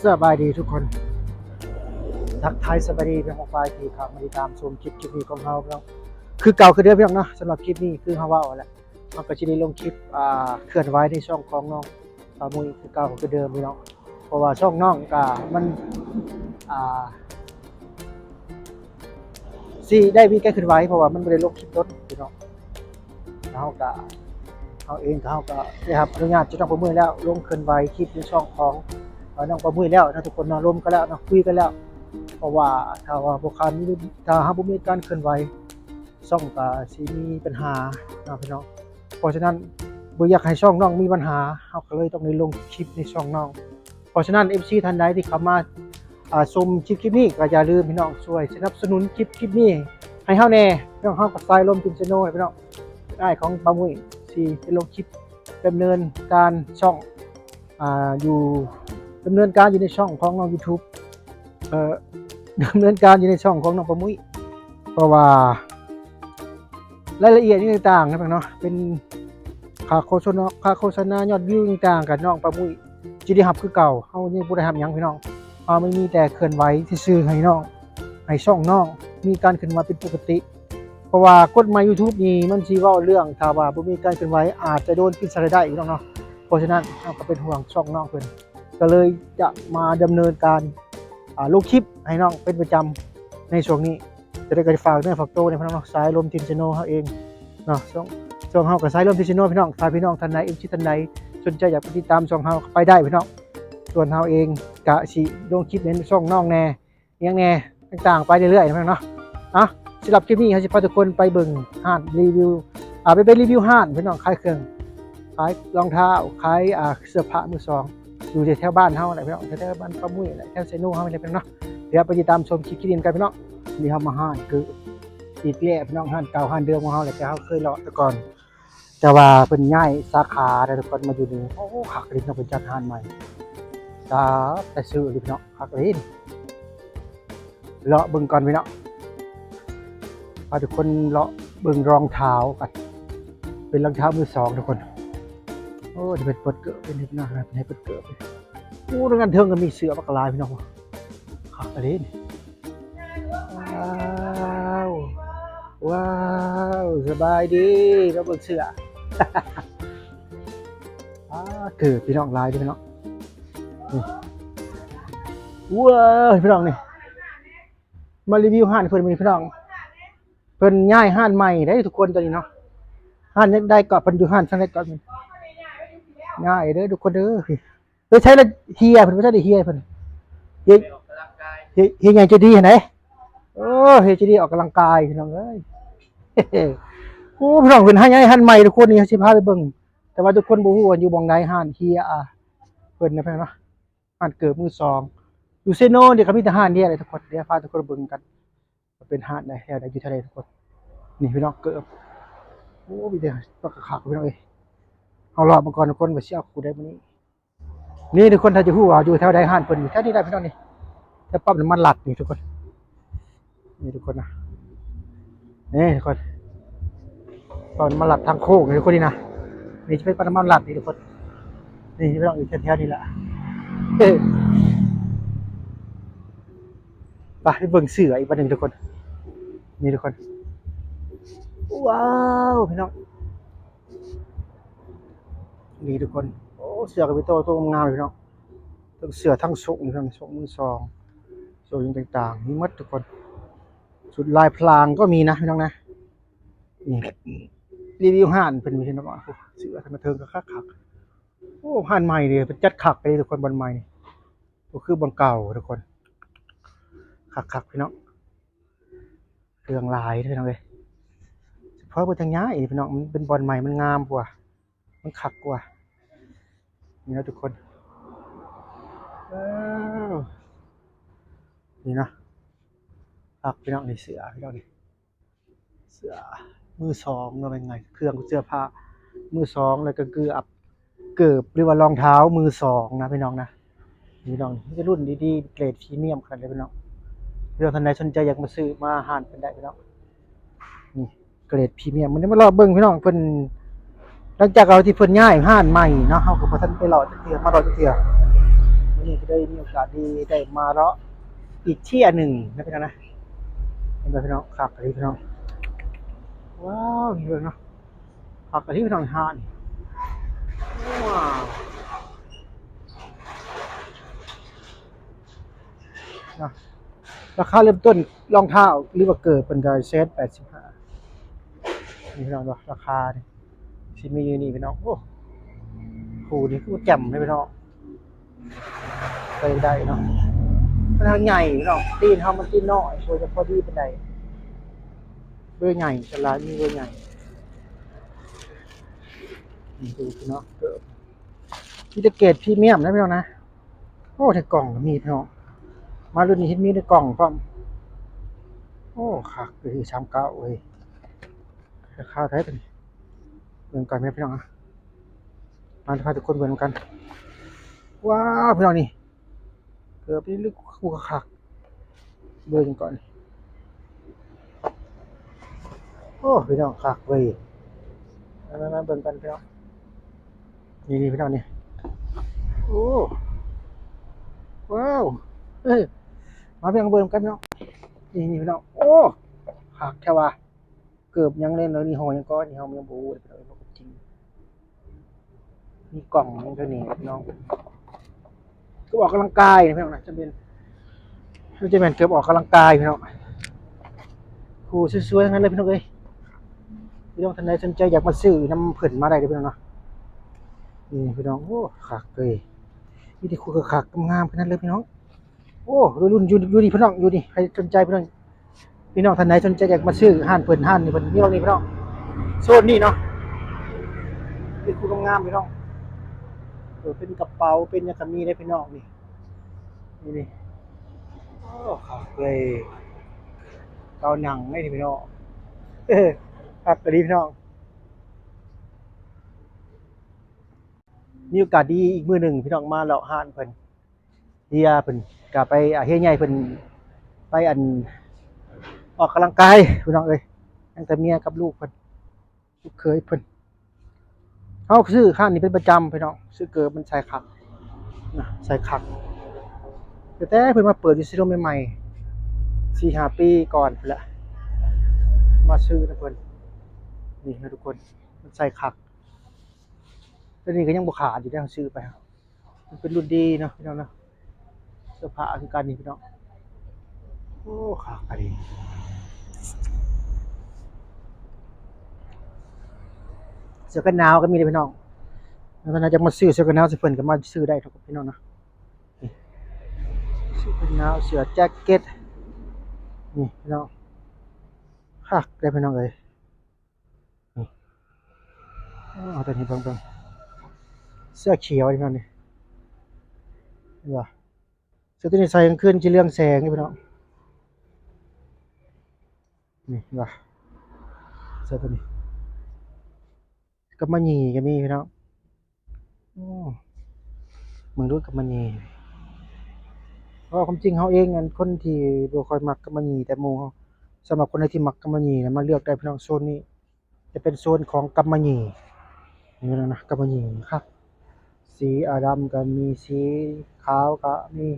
ສະບາຍດີທຸກຄົນ ທັກທາຍສະບາຍດີພີ່ນ້ອງປ້ອງປາຍທີ່ເຂົ້າມາຕິດຕາມຊົມຄລິບ ຄລິບນີ້ຂອງເຮົາເນາະ. ຄືເກົ່າຄືເດີມພີ່ນ້ອງເນາະ, ສຳລັບຄລິບນີ້ຄືເຮົາເວົ້າຫັ້ນແຫຼະ, ເຮົາກໍຊິໄດ້ລົງຄລິບ ອ່າ ເຄື່ອນໄຫວໃນຊ່ອງຂອງນ້ອງປາມຸ້ຍຄືເກົ່າຄືເດີມພີ່ນ້ອງ. ເພາະວ່າຊ່ອງນ້ອງກໍມັນ ອ່າ ຊິໄດ້ມີການເຄື່ອນໄຫວ ເພາະວ່າມັນບໍ່ໄດ້ລົງຄລິບດົນພີ່ນ້ອງ. ເຮົາກະ ເຮົາເອງກະ ເຮົາກະໄດ້ຮັບອະນຸຍາດຈາກນ້ອງປາມຸ້ຍແລ້ວ ລົງເຄື່ອນໄຫວຄລິບໃນຊ່ອງຂອງ ເອີ ນ້ອງປາມຸ້ຍແລ້ວນະທຸກຄົນເນາະ, ລົມກັນແລ້ວເນາະ, ຄຸຍກັນແລ້ວ. ເພາະວ່າຖ້າວ່າບໍ່ຄັນ ຖ້າເຮົາບໍ່ມີການເຄື່ອນໄຫວ ຊ່ອງກະຊິມີບັນຫາເນາະພີ່ນ້ອງ. ເພາະສະນັ້ນ ບໍ່ຢາກໃຫ້ຊ່ອງນ້ອງມີບັນຫາ ເຮົາກໍເລີຍຕ້ອງໄດ້ລົງຄລິບໃນຊ່ອງນ້ອງ. ເພາະສະນັ້ນ ເອັຟຊີ ທ່ານໃດທີ່ເຂົ້າມາ ອ່າ ຊົມຄລິບ ຄລິບນີ້ ກໍຢ່າລືມພີ່ນ້ອງຊ່ວຍສະໜັບສະໜູນຄລິບ ຄລິບນີ້ໃຫ້ເຮົາແດ່. ພີ່ນ້ອງ ເຮົາກໍສາຍລົມ Team Channel ພີ່ນ້ອງ, ອ້າຍຂອງປາມຸ້ຍ ຊິໄປລົງຄລິບດຳເນີນການຊ່ອງ ອ່າ ຢູ່ ດຳເນີນການຢູ່ໃນຊ່ອງຂອງນ້ອງ YouTube ເອີ ດຳເນີນການຢູ່ໃນຊ່ອງຂອງນ້ອງປາມຸ້ຍ. ເພາະວ່າ ລາຍລະອຽດຫຍັງຕ່າງໆນະເນາະ, ເປັນຄ່າໂຄສະນາ ຄ່າໂຄສະນາ ຍອດວິວຕ່າງໆ ກັບນ້ອງປາມຸ້ຍຊິໄດ້ຮັບຄືເກົ່າ. ເຮົາຍັງບໍ່ໄດ້ຮັບຫຍັງພີ່ນ້ອງ, ເຮົາມີແຕ່ເຄື່ອນໄຫວຊື່ໆ ໃຫ້ນ້ອງ ໃຫ້ຊ່ອງນ້ອງມີການເຄື່ອນໄຫວເປັນປົກກະຕິ. ເພາະວ່າກົດໝາຍ YouTube ນີ້ມັນຊິເວົ້າເລື່ອງ ຖ້າວ່າບໍ່ມີການເຄື່ອນໄຫວ ອາດຈະໂດນປິດສະໄລໄດ້ພີ່ນ້ອງເນາະ. ເພາະສະນັ້ນ ເຮົາກໍເປັນຫ່ວງຊ່ອງນ້ອງເພິ່ນ ກໍເລີຍຈະມາດຳເນີນການ ອ່າ ລົງຄລິບໃຫ້ນ້ອງເປັນປະຈຳໃນຊ່ວງນີ້. ຈະໄດ້ກໍຝາກເນື້ອຝາກໂຕໃນພີ່ນ້ອງເນາະ, ສາຍລົມ Team Channel ເຮົາເອງເນາະ. ຊ່ອງ ຊ່ອງເຮົາກໍສາຍລົມ Team Channel ພີ່ນ້ອງ. ຖ້າພີ່ນ້ອງທ່ານໃດ ເອັຟຊີ ທ່ານໃດສົນໃຈຢາກໄປຕິດຕາມຊ່ອງເຮົາ ໄປໄດ້ພີ່ນ້ອງ. ສ່ວນເຮົາເອງກະຊິລົງຄລິບໃນຊ່ອງນ້ອງແດ່ ອີ່ຫຍັງແດ່ຕ່າງໆ ໄປເລື້ອຍໆນະພີ່ນ້ອງເນາະ. ເອົາ ສຳລັບຄລິບນີ້ເຮົາຊິພາທຸກຄົນໄປເບິ່ງຮ້ານຣີວິວ ອ່າ ໄປ ໄປຣີວິວຮ້ານພີ່ນ້ອງ, ຂາຍເຄື່ອງ ຂາຍລອງເທົ້າ ຂາຍ ອ່າ ເສື້ອຜ້າມືສອງ ຢູ່ແຖວໆບ້ານເຮົາແຫຼະພີ່ນ້ອງ, ແຖວໆບ້ານປ້າມຸ້ຍແຫຼະ, ແຖວເຊໂນເຮົານີ້ແຫຼະພີ່ນ້ອງເນາະ. ດຽວໄປຕິດຕາມຊົມຄລິບ ຄລິບນີ້ນຳກັນພີ່ນ້ອງ. ນີ້ເຮົາມາຮ້ານຄືອີກແລ້ວພີ່ນ້ອງ, ຮ້ານເກົ່າຮ້ານເດີມຂອງເຮົາແຫຼະ ທີ່ເຮົາເຄີຍເລາະແຕ່ກ່ອນ, ແຕ່ວ່າເພິ່ນຍ້າຍສາຂາແລ້ວທຸກຄົນ ມາຢູ່ນີ້. ໂອ້ ຄັກອີ່ຫຼີເນາະ, ເພິ່ນຈັດຮ້ານໃໝ່ ຕາແຕ່ຊື່ອີ່ຫຼີເນາະ, ຄັກອີ່ຫຼີ. ເລາະເບິ່ງກ່ອນພີ່ນ້ອງ, ພາທຸກຄົນເລາະເບິ່ງລອງເທົ້າກັນ, ເປັນລອງເທົ້າມືສອງທຸກຄົນ. ໂອ້ ເພິ່ນເປີດເກີບເປັນເຮັດໜ້າ ເພິ່ນໃຫ້ເປີດເກີບ. ໂອ້ ທາງດ້ານເທິງກໍມີເສື້ອບັກຫຼາຍພີ່ນ້ອງ, ຄັກອີ່ຫຼີ. ວ້າວ ວ້າວ ສະບາຍດີ, ມາເບິ່ງເສື້ອ. ອ້າ ເກີບພີ່ນ້ອງ ຫຼາຍເດ້ພີ່ນ້ອງ. ນີ້ ວ້າວ ພີ່ນ້ອງນີ້ ມາຣີວິວຮ້ານເພິ່ນມື້ນີ້ພີ່ນ້ອງ. ເພິ່ນຍ້າຍຮ້ານໃໝ່ໄດ໋ທຸກຄົນຕອນນີ້ເນາະ. ຮ້ານໃດເກາະ ເພິ່ນຢູ່ຮ້ານທາງໃດເກາະ ຍ້າຍເດີທຸກຄົນເດີ. ໄປໃສລະເຮຍເພິ່ນ, ໄປໃສລະເຮຍເພິ່ນ? ເຮຍ ເຮຍ ເຮຍໃຫຍ່ໃຈດີຫັ້ນໃດ໋. ໂອ້ ເຮຍໃຈດີອອກກຳລັງກາຍພີ່ນ້ອງເອີຍ. ໂອ້ ພີ່ນ້ອງ ເພິ່ນໃຫ້ຍ້າຍຮ້ານໃໝ່ທຸກຄົນ, ນີ້ເຮົາຊິພາໄປເບິ່ງ. ແຕ່ວ່າທຸກຄົນບໍ່ຮູ້ວ່າຢູ່ບ່ອນໃດຮ້ານເຮຍ ອ່າ ເພິ່ນນະພີ່ນ້ອງເນາະ. ຮ້ານເກີບມືສອງ ຢູ່ເຊໂນນີ້ກໍມີແຕ່ຮ້ານດຽວເລີຍທຸກຄົນ. ດຽວພາທຸກຄົນເບິ່ງກັນວ່າເປັນຮ້ານໃດ ແຖວໃດ ຢູ່ແຖວໃດທຸກຄົນ. ນີ້ພີ່ນ້ອງ ເກີບ. ໂອ້ ມີແຕ່ຄັກໆ ພີ່ນ້ອງເອີຍ. ເຮົາເລາະມາກ່ອນທຸກຄົນ ວ່າຊິເອົາຄູ່ໃດມື້ນີ້. ນີ້ທຸກຄົນ ຖ້າຈະຮູ້ວ່າຢູ່ແຖວໃດ ຮ້ານເພິ່ນຢູ່ແຖວນີ້ໄດ໋ພີ່ນ້ອງ. ນີ້ ແຖວປ້ຳນ້ຳມັນລັດນີ້ທຸກຄົນ. ນີ້ທຸກຄົນນະ ນີ້ທຸກຄົນ ຕອນມາລັດທາງໂຄ້ງນີ້ທຸກຄົນ. ນີ້ນະ ນີ້ຈະເປັນປ້ຳນ້ຳມັນລັດນີ້ທຸກຄົນ. ນີ້ພີ່ນ້ອງ ຢູ່ແຖວໆນີ້ແຫຼະ. ເອີ ໄປ ໄປເບິ່ງເສື້ອອີກບັດໜຶ່ງທຸກຄົນ. ນີ້ທຸກຄົນ ວ້າວ ພີ່ນ້ອງ ນີ້ທຸກຄົນ. ໂອ້ ເສື້ອກໍມີໂຕ ໂຕງາມໆ ພີ່ນ້ອງ. ທັງເສື້ອທັງໂສ້ງນີ້ພີ່ນ້ອງ, ໂສ້ງມືສອງ ໂສ້ງຫຍັງຕ່າງໆ ມີໝົດທຸກຄົນ. ຊຸດລາຍພລາງກໍມີນະພີ່ນ້ອງນະ. ນີ້ ຣີວິວຮ້ານເພິ່ນພີ່ນ້ອງ. ໂອ້ ເສື້ອທາງເທິງກໍຄັກໆ. ໂອ້ ຮ້ານໃໝ່ນີ້ເພິ່ນຈັດຄັກເດ້ທຸກຄົນ, ບ່ອນໃໝ່ນີ້ບໍ່ຄືບ່ອນເກົ່າທຸກຄົນ. ຄັກໆ ພີ່ນ້ອງ. ເຄື່ອງຫຼາຍເດີພີ່ນ້ອງເອີຍ. ສະເພາະເພິ່ນທາງຍ້າຍນີ້ພີ່ນ້ອງ, ມັນເປັນບ່ອນໃໝ່ ມັນງາມກວ່າ ມັນຄັກກວ່າ. ນີ້ເນາະທຸກຄົນ. ວ້າວ ນີ້ເນາະ ຄັກພີ່ນ້ອງ. ນີ້ເສື້ອພີ່ນ້ອງນີ້ ເສື້ອມືສອງເນາະ, ເປັນໄງ ເຄື່ອງເສື້ອຜ້າມືສອງ ແລ້ວກໍເກືອບ ເກີບ ຫຼືວ່າລອງເທົ້າມືສອງນະພີ່ນ້ອງນະ. ພີ່ນ້ອງ ມີແຕ່ລຸ້ນດີໆ ເກຣດພຣີມຽມຂະໜາດເລີຍພີ່ນ້ອງ. ພີ່ນ້ອງທ່ານໃດສົນໃຈຢາກມາຊື້ມາຮ້ານເພິ່ນໄດ້ພີ່ນ້ອງ. ນີ້ເກຣດພຣີມຽມ. ມື້ນີ້ມາເລາະເບິ່ງພີ່ນ້ອງ ເພິ່ນ ຫຼັງຈາກເຮົາທີ່ເພິ່ນຍ້າຍຮ້ານໃໝ່ເນາະ, ເຮົາກໍບໍ່ທັນໄປເລາະຈັກເທື່ອ ມາເລາະຈັກເທື່ອ. ມື້ ນີ້ກໍໄດ້ມີໂອກາດດີໄດ້ມາເລາະອີກເທື່ອໜຶ່ງນະພີ່ນ້ອງນະ. ເຫັນບໍ່ພີ່ນ້ອງ? ຄັກອີ່ຫຼີພີ່ນ້ອງ. ວ້າວ ນີ້ເບິ່ງເນາະ, ຄັກອີ່ຫຼີພີ່ນ້ອງ ຮ້ານນີ້. ວ້າວ ນະ ລາຄາເລີ່ມຕົ້ນລອງເທົ້າ ຫຼືວ່າເກີບເພິ່ນກໍແສນແປດສິບຫ້າ. ນີ້ພີ່ນ້ອງເນາະ ລາຄານີ້ຊິມີຢູ່ນີ້ພີ່ນ້ອງ. ໂອ້ ຄູ່ນີ້ຄືແຈ່ມເດ້ພີ່ນ້ອງ, ໃສ່ໄດ້ເນາະ. ມັນໃຫຍ່ພີ່ນ້ອງ, ຕີນເຮົາມັນຕີນນ້ອຍ ບໍ່ຈະພໍດີປານໃດ. ເບີໃຫຍ່ສ່ວນຫຼາຍມີເບີໃຫຍ່. ນີ້ ດູພີ່ນ້ອງ ເກີບ ມີແຕ່ເກຣດພຣີມຽມນະພີ່ນ້ອງນະ. ໂອ້ ໃນກ່ອງກໍມີພີ່ນ້ອງ, ມາລຸ້ນນີ້ເຫັນມີໃນກ່ອງພ້ອມ. ໂອ້ ຄັກເອີຍ ສາມເກົ້າເອີຍ. ລາຄາເທົ່າໃດຕົວນີ້? ເບິ່ງກ່ອນແມ່ນພີ່ນ້ອງ. ມາ ພາທຸກຄົນເບິ່ງນຳກັນ. ວ້າວ ພີ່ນ້ອງ ນີ້ເກີບນີ້ ຄູ່ຄັກໆ. ເບິ່ງກ່ອນ. ໂອ້ ພີ່ນ້ອງ ຄັກເວີຍ. ມາ ມາ ມາເບິ່ງກັນພີ່ນ້ອງ. ນີ້ໆ ພີ່ນ້ອງນີ້. ໂອ້ ວ້າວ ເອີ ມາພີ່ນ້ອງເບິ່ງກັນພີ່ນ້ອງ. ນີ້ໆ ພີ່ນ້ອງ. ໂອ້ ຄັກແທ້ວ່າ. ເກີບຫຍັງເລີຍເນາະ, ຍີ່ຫໍ້ຫຍັງກໍ ຍີ່ຫໍ້ຍັງບໍ່ຮູ້ເລີຍພີ່ນ້ອງເອີຍ. ມີກ່ອງຫຍັງເທົ່ານີ້ພີ່ນ້ອງ, ເກີບອອກກຳລັງກາຍນະພີ່ນ້ອງນະ. ຈະແມ່ນ ຈະແມ່ນເກີບອອກກຳລັງກາຍພີ່ນ້ອງ. ໂອ້ ສວຍໆ ທັງນັ້ນເລີຍພີ່ນ້ອງເອີຍ. ພີ່ນ້ອງທ່ານໃດສົນໃຈຢາກມາຊື້ນຳເພິ່ນມາໄດ້ເດີ້ພີ່ນ້ອງເນາະ. ນີ້ພີ່ນ້ອງ ໂອ້ ຄັກເລີຍ, ມີແຕ່ຄູ່ຄັກໆ ງາມໆ ທັງນັ້ນເລີຍພີ່ນ້ອງ. ໂອ້ ລຸ້ນຢູ່ ຢູ່ນີ້ພີ່ນ້ອງ, ຢູ່ນີ້ ໃຜສົນໃຈພີ່ນ້ອງ, ພີ່ນ້ອງທ່ານໃດສົນໃຈຢາກມາຊື້ຮ້ານເພິ່ນ, ຮ້ານນີ້ເພິ່ນມີວ່ານີ້ພີ່ນ້ອງ, ໂຊນນີ້ເນາະ. ເປັນຄູ່ງາມໆ ພີ່ນ້ອງ, ເອີ ເປັນກະເປົາ ເປັນຫຍັງກໍມີເດ້ພີ່ນ້ອງ. ນີ້ ນີ້ ໂອ້ ຄັກເລີຍ, ເຕົານັ່ງເດ້ນີ້ພີ່ນ້ອງ. ເອີ ຄັກອີ່ຫຼີພີ່ນ້ອງ. ມີໂອກາດດີອີກມື້ໜຶ່ງພີ່ນ້ອງ ມາເລາະຮ້ານເພິ່ນ. ເຮຍເພິ່ນກະໄປ ອາ ເຮຍໃຫຍ່ເພິ່ນໄປ ອັນ ອອກກຳລັງກາຍພີ່ນ້ອງເອີຍ, ຍັງແຕ່ເມຍກັບລູກເພິ່ນ ລູກເຂີຍເພິ່ນ. ເຮົາຊື້ຮ້ານນີ້ເປັນປະຈຳພີ່ນ້ອງ, ຊື້ເກີບມັນໃສ່ຄັກນະ ໃສ່ຄັກ. ແຕ່ ແຕ່ເພິ່ນມາເປີດຢູ່ເຊໂນໃໝ່ໆ ສີ່ຫ້າປີກ່ອນພຸ້ນແຫຼະ ມາຊື້ນຳເພິ່ນ. ນີ້ນະທຸກຄົນ ມັນໃສ່ຄັກ. ຕົວນີ້ກໍຍັງບໍ່ຂາດຢູ່ເດ້ ເຮົາຊື້ໄປ. ມັນເປັນລຸ້ນດີເນາະພີ່ນ້ອງເນາະ, ເສື້ອຜ້າຄືກັນນີ້ພີ່ນ້ອງ. ໂອ້ ຄັກອີ່ຫຼີ, ເສື້ອກັນໜາວກໍມີເດ້ພີ່ນ້ອງ. ຖ້າຢາກມາຊື້ເສື້ອກັນໜາວໃຫ້ເພິ່ນກໍມາຊື້ໄດ້ເນາະພີ່ນ້ອງເນາະ. ນີ້ ເສື້ອກັນໜາວ ເສື້ອແຈັກເກັດ ນີ້ພີ່ນ້ອງ, ຄັກເດ້ພີ່ນ້ອງເອີຍ. ນີ້ ເອົາຕົວນີ້ເບິ່ງ ເບິ່ງ ເສື້ອຂຽວນີ້ພີ່ນ້ອງນີ້ ເຫັນບໍ່? ເສື້ອຕົວນີ້ໃສ່ກາງຄືນຊິເຮືອງແສງນີ້ພີ່ນ້ອງ. ນີ້ເຫັນບໍ່? ເສື້ອຕົວນີ້ ກຳມະຫຍີ່ກໍມີພີ່ນ້ອງ. ໂອ້ ເບິ່ງດູ ກຳມະຫຍີ່. ເພາະຄວາມຈິງເຮົາເອງ ອັນ ຄົນທີ່ບໍ່ຄ່ອຍມັກກຳມະຫຍີ່ແຕ່ໝູ່ເຮົາ, ສຳລັບຄົນໃດທີ່ມັກກຳມະຫຍີ່ນະ ມາເລືອກໄດ້ພີ່ນ້ອງ. ໂຊນນີ້ຈະເປັນໂຊນຂອງກຳມະຫຍີ່ ນີ້ນະ ກຳມະຫຍີ່ຄັກ. ສີອາດຳກໍມີ ສີຂາວກໍມີ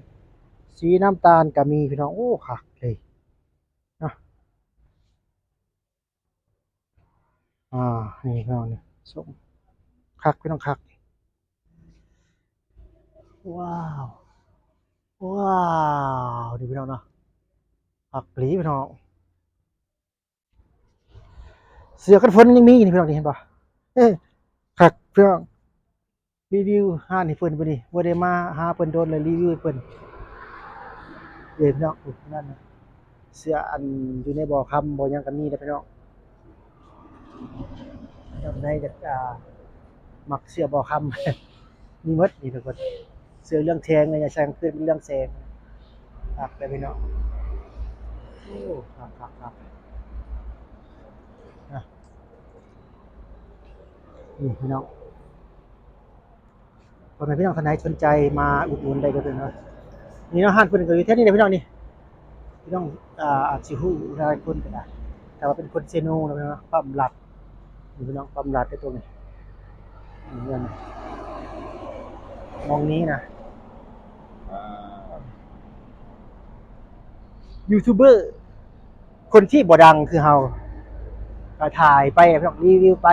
ສີນ້ຳຕານກໍມີພີ່ນ້ອງ. ໂອ້ ຄັກເລີຍເນາະ. ອ່າ ນີ້ພີ່ນ້ອງ ນີ້ ສົ້ມ ຄັກພີ່ນ້ອງ ຄັກ. ວ້າວ ວ້າວ ນີ້ພີ່ນ້ອງເນາະ, ຄັກອີ່ຫຼີພີ່ນ້ອງ. ເສື້ອກັນຝົນຍັງມີຢູ່ນີ້ພີ່ນ້ອງ ນີ້ເຫັນບໍ່? ເອີ ຄັກພີ່ນ້ອງ. ຣີວິວຮ້ານໃຫ້ເພິ່ນມື້ນີ້ ບໍ່ໄດ້ມາຫາເພິ່ນດົນແລ້ວ ຣີວິວໃຫ້ເພິ່ນເດ້ພີ່ນ້ອງ. ໂອ້ ນັ້ນນະ ເສື້ອອັນຢູ່ໃນບໍ່ຄຳບໍ່ຫຍັງກໍມີເດ້ພີ່ນ້ອງ. ໃນຈະ ອ່າ ມັກເສື້ອບໍ່ຄຳ ມີໝົດນີ້ທຸກຄົນ. ເສື້ອເຮືອງແສງເລີຍ ໃສ່ຄືນເປັນເຮືອງແສງ ຄັກເດ້ພີ່ນ້ອງ. ໂອ້ ຄັກໆໆ ນະ ນີ້ພີ່ນ້ອງ. ພໍ່ແມ່ພີ່ນ້ອງທ່ານໃດສົນໃຈມາອຸດໜູນໄດ້ເດີພີ່ນ້ອງ. ນີ້ເນາະ ຮ້ານເພິ່ນກໍຢູ່ແຖວນີ້ແຫຼະພີ່ນ້ອງນີ້. ພີ່ນ້ອງ ອ່າ ອາດຊິຮູ້ຫຼາຍຄົນກໍໄດ້ ແຕ່ວ່າເປັນຄົນເຊໂນນະພີ່ນ້ອງ. ປ້ຳລັດ ນີ້ພີ່ນ້ອງ ປ້ຳລັດເດ້ຕົວນີ້ ນີ້ເຮືອນ ມອງນີ້ນະ. ຢູທູບເບີຄົນທີ່ບໍ່ດັງຄືເຮົາ ກໍຖ່າຍໄປພີ່ນ້ອງ ຣີວິວໄປ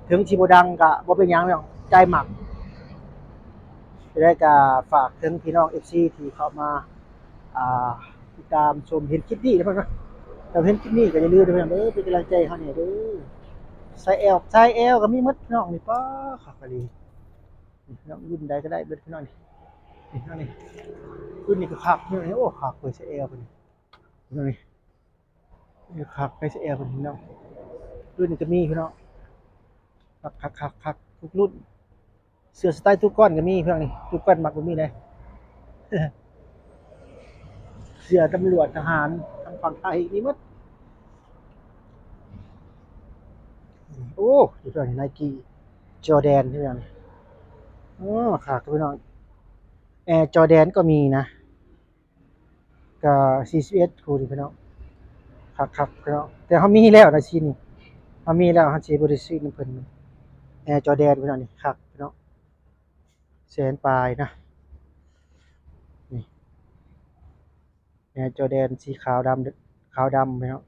ເຖິງຊິບໍ່ດັງກໍບໍ່ເປັນຫຍັງພີ່ນ້ອງ ໃຈມັກ. ຈັ່ງໃດກໍຝາກເຖິງພີ່ນ້ອງເອັຟຊີທີ່ເຂົ້າມາ ອ່າ ຕິດຕາມຊົມ ເຫັນຄລິບນີ້ນະພີ່ນ້ອງເນາະ ຖ້າເຫັນຄລິບນີ້ກໍຢ່າລືມເດີພີ່ນ້ອງເດີ ເປັນກຳລັງໃຈໃຫ້ເຮົາແດ່ເດີ. ສາຍແອວ ສາຍແອວກໍມີໝົດພີ່ນ້ອງນີ້ ປ້າ ຄັກອີ່ຫຼີ. ນີ້ພີ່ນ້ອງ ລຸ້ນໃດກໍໄດ້ເບິດພີ່ນ້ອງນີ້ ນີ້ພີ່ນ້ອງນີ້ ລຸ້ນນີ້ກໍຄັກພີ່ນ້ອງນີ້ ໂອ້ ຄັກເວີຍ ສາຍແອວເພິ່ນນີ້ ພີ່ນ້ອງນີ້ ຄັກເວີຍ ສາຍແອວເພິ່ນພີ່ນ້ອງ ລຸ້ນນີ້ກໍມີພີ່ນ້ອງ ຄັກໆໆໆ ທຸກລຸ້ນ. ເສື້ອສະໄຕລ໌ຕູກ້ອນກໍມີພີ່ນ້ອງນີ້ ຕູກ້ອນມັກບໍ່ມີໃດ ເສື້ອຕຳຫຼວດທະຫານທາງຝັ່ງໄທມີໝົດ. ໂອ້ ຢູ່ຕົວນີ້ Nike Jordan ຄືຫຍັງ ໂອ້ ຄັກພີ່ນ້ອງ Air Jordan ກໍມີນະ ກໍສີ່ສິບເອັດຄູ່ນີ້ພີ່ນ້ອງ ຄັກໆພີ່ນ້ອງ ແຕ່ເຮົາມີແລ້ວນະ ສີນີ້ ເຮົາມີແລ້ວ ເຮົາຊິບໍ່ໄດ້ຊື້ນຳເພິ່ນ Air Jordan ພີ່ນ້ອງ ນີ້ຄັກພີ່ນ້ອງ ແສນປາຍນະ ນີ້ Air Jordan ສີຂາວດຳ ຂາວດຳພີ່ນ້ອງ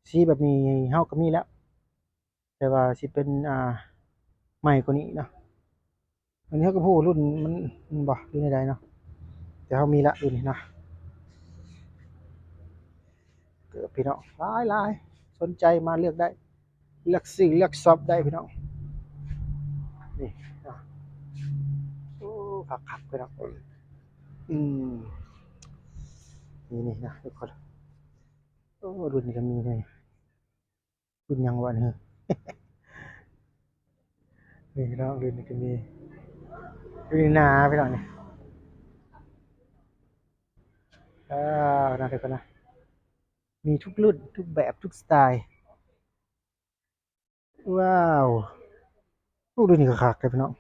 ສີແບບນີ້ເຮົາກໍມີແລ້ວ ແຕ່ວ່າຊິເປັນ ອ່າ ໃໝ່ກວ່ານີ້ເນາະ ອັນນີ້ເຮົາກໍບໍ່ຮູ້ລຸ້ນມັນ ມັນບໍ່ ຫຼືແນວໃດເນາະ ແຕ່ເຮົາມີລະລຸ້ນນີ້ເນາະ ເກີບພີ່ນ້ອງ ຫຼາຍໆ ສົນໃຈມາເລືອກໄດ້ ເລືອກຊື້ເລືອກຊັອບໄດ້ພີ່ນ້ອງ ນີ້ເນາະ ໂອ້ ຄັກໆ ພີ່ນ້ອງ ອືມ ນີ້ໆ ນະ ທຸກຄົນ ໂອ້ ລຸ້ນນີ້ກໍມີເດ້ ລຸ້ນຫຍັງວະນີ້ ນີ້ພີ່ນ້ອງ ລຸ້ນນີ້ກໍມີ ລຸ້ນນີ້ໜາພີ່ນ້ອງນີ້ ເອີ ນະ ທຸກຄົນນະ ມີທຸກລຸ້ນ ທຸກແບບ ທຸກສະໄຕ. ວ້າວ ໂອ້ ລຸ້ນນີ້ກໍຄັກເດ້ພີ່ນ້ອງ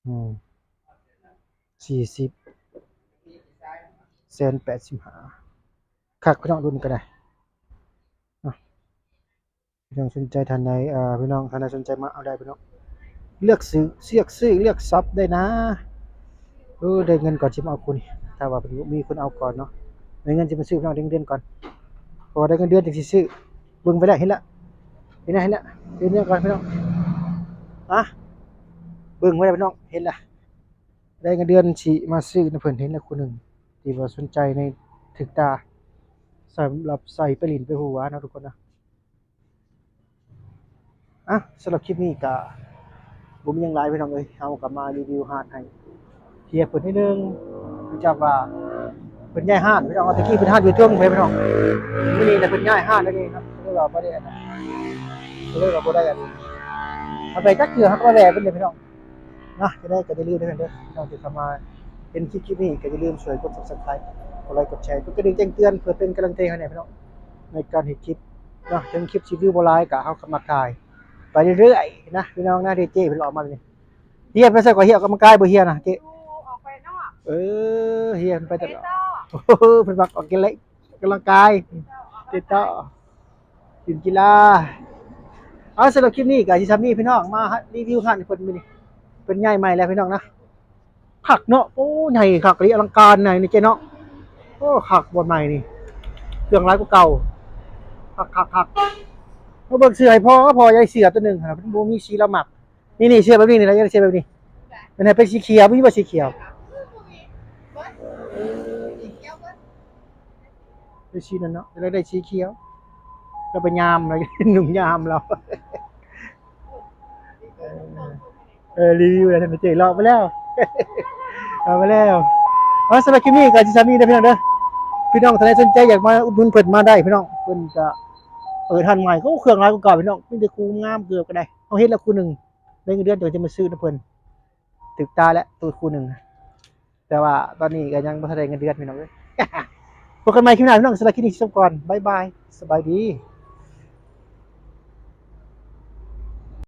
ອືມ ສີ່ສິບ ແສນແປດສິບຫ້າ ຄັກພີ່ນ້ອງ ລຸ້ນນີ້ກໍໄດ້ເນາະ ພີ່ນ້ອງສົນໃຈທ່ານໃດ ເອີ ພີ່ນ້ອງທ່ານໃດສົນໃຈມາເອົາໄດ້ພີ່ນ້ອງ ເລືອກຊື້ ເລືອກຊື້ເລືອກຊັອບໄດ້ນະ ເອີ ໄດ້ເງິນກ່ອນຊິມາເອົາຄູ່ນີ້ ຖ້າວ່າເພິ່ນບໍ່ມີຄົນເອົາກ່ອນເນາະ ໄດ້ເງິນຊິມາຊື້ພີ່ນ້ອງ ໄດ້ເງິນເດືອນກ່ອນ ເພາະວ່າໄດ້ເງິນເດືອນຈຶ່ງຊິຊື້ ເບິ່ງໄປແລ້ວ ເຫັນແລ້ວ ເຫັນແລ້ວ ເຫັນແລ້ວ ເຫັນແລ້ວພີ່ນ້ອງ ອະ ເບິ່ງໄວ້ແລ້ວພີ່ນ້ອງ ເຫັນແລ້ວ ໄດ້ເງິນເດືອນຊິມາຊື້ນຳເພິ່ນ ເຫັນແລ້ວຄູ່ໜຶ່ງ ທີ່ວ່າສົນໃຈໃນຖືກຕາ ສຳລັບໃສ່ໄປຫຼິ້ນໄປຫົວເນາະ ທຸກຄົນເນາະ. ອ່ະ ສຳລັບຄລິບນີ້ກະບໍ່ມີຫຍັງຫຼາຍພີ່ນ້ອງເອີຍ ເຮົາກະມາຣີວິວຮ້ານໃຫ້ເຫັນເພິ່ນໜ້ອຍໜຶ່ງ ເນື່ອງຈາກວ່າເພິ່ນຍ້າຍຮ້ານພີ່ນ້ອງ ແຕ່ກີ້ເພິ່ນຮ້ານຢູ່ເທິງພຸ້ນພີ່ນ້ອງ ມື້ນີ້ລະເພິ່ນຍ້າຍຮ້ານແລ້ວເດ້ເນາະ ເລີຍວ່າບໍ່ໄດ້ອັນນັ້ນ ເລີຍວ່າບໍ່ໄດ້ອັນ ເຮົາໄປຈັກເທື່ອ ເຮົາກະມາແວ່ເພິ່ນເດ້ພີ່ນ້ອງເນາະ ຈັ່ງໃດກະຢ່າລືມເດີພີ່ນ້ອງເດີ ພີ່ນ້ອງທີ່ເຂົ້າມາເຫັນຄລິບ ຄລິບນີ້ກະຢ່າລືມຊ່ວຍກົດ Subscribe ກົດໄລ ກົດແຊ ກົດກະດິ່ງແຈ້ງເຕືອນ ເພື່ອເປັນກຳລັງໃຈໃຫ້ແດ່ພີ່ນ້ອງ ໃນການເຮັດຄລິບເນາະ ເຖິງຄລິບຊິວິວບໍ່ຫຼາຍກະເຮົາກະມັກຖ່າຍໄປເລື້ອຍໆນະ ພີ່ນ້ອງນະ ເດ້ເຈ້ເພິ່ນອອກມານີ້ ເຮຍໄປໃສກະ ເຮຍອອກກຳລັງກາຍບໍ່ ເຮຍນະເຈ້ ອອກໄປນອກ ເອີ ເຮຍໄປຕະຫຼອດ ເອີ ເພິ່ນມັກອອກກຳລັງກາຍ ເຕະຕໍ ຫຼິ້ນກິລາ ເອົາ ສຳລັບຄລິບນີ້ກະຊິຊ່ຳນີ້ພີ່ນ້ອງ ມາຣີວິວຮ້ານໃຫ້ເພິ່ນມື້ນີ້ ເພິ່ນຍ້າຍໃໝ່ແລ້ວພີ່ນ້ອງນະ. ຄັກເນາະ ໂອ້ ໃຫຍ່ຄັກອີ່ຫຼີ ອະລັງການໃຫຍ່ນີ້ເຈ້ເນາະ ໂອ້ ຄັກບ່ອນໃໝ່ນີ້ ເຄື່ອງຫຼາຍກວ່າເກົ່າ ຄັກໆໆ ມາເບິ່ງເສື້ອໃຫ້ພໍ່ ພໍ່ຢາກໄດ້ເສື້ອໂຕໜຶ່ງຫັ້ນນະ ບໍ່ມີສີລາວມັກ ນີ້ໆ ເສື້ອແບບນີ້ນີ້ລະ ຢາກໄດ້ເສື້ອແບບນີ້ ມັນໃຫ້ເປັນສີຂຽວ ມີບໍ່ສີຂຽວ ໄດ້ສີນັ້ນເນາະ ຢາກໄດ້ສີຂຽວ ລາວໄປຍາມ ລາວນຸ່ງຍາມລາວ ເອີ ເອີ ຣີວິວແລ້ວ ທ່ານເຈ້ເລາະໄປແລ້ວ ເລາະໄປແລ້ວ ເອົາ ສຳລັບຄລິບນີ້ກະຊິຊ່ຳນີ້ເດີພີ່ນ້ອງເດີ ພີ່ນ້ອງທ່ານໃດສົນໃຈຢາກມາອຸດໜູນເພິ່ນມາໄດ້ພີ່ນ້ອງ ເພິ່ນກະເປີດຮ້ານໃໝ່ ໂອ້ ເຄື່ອງຫຼາຍກວ່າເກົ່າພີ່ນ້ອງ ມີແຕ່ຄູ່ງາມເກີບກະໄດ້ ເຮົາເຫັນແລ້ວຄູ່ໜຶ່ງ ໄດ້ເງິນເດືອນ ຈະມາຊື້ນຳເພິ່ນ ຖືກຕາແລ້ວໂຕຄູ່ໜຶ່ງ ແຕ່ວ່າຕອນນີ້ກະຍັງບໍ່ທັນໄດ້ເງິນເດືອນພີ່ນ້ອງເອີຍ ພົບກັນໃໝ່ຄລິບໜ້າພີ່ນ້ອງ ສຳລັບຄລິບນີ້ສ່ຳກ່ອນ ບາຍບາຍ ສະບາຍດີ.